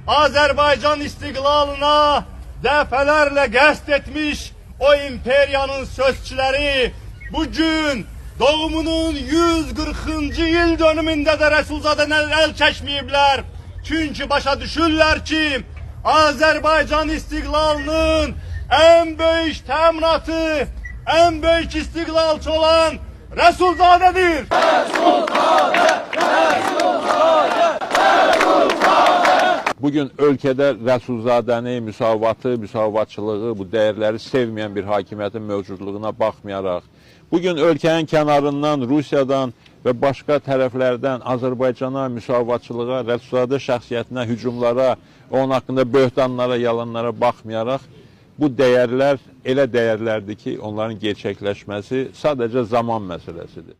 Azerbaycan istiqlalına dəfələrlə qəsd etmiş o imperiyanın sözçüləri bugün doğumunun 140. yıl dönümündə də Rəsulzadədən əl çəkməyiblər. Çünki başa düşürlər ki, Azerbaycan istiqlalının en böyük təminatı, en böyük istiqlalçı olan Rəsulzadədir. Bugün ölkədə Rəsulzadəni, müsavatı, müsavatçılığı, bu dəyərləri sevməyən bir hakimiyyətin mövcudluğuna baxmayaraq, bugün ölkənin kənarından, Rusiyadan və başqa tərəflərdən Azərbaycana, müsavatçılığa, Rəsulzadə şəxsiyyətinə hücumlara, onun haqqında böhtanlara, yalanlara baxmayaraq, bu dəyərlər elə dəyərlərdir ki, onların gerçəkləşməsi sadəcə zaman məsələsidir.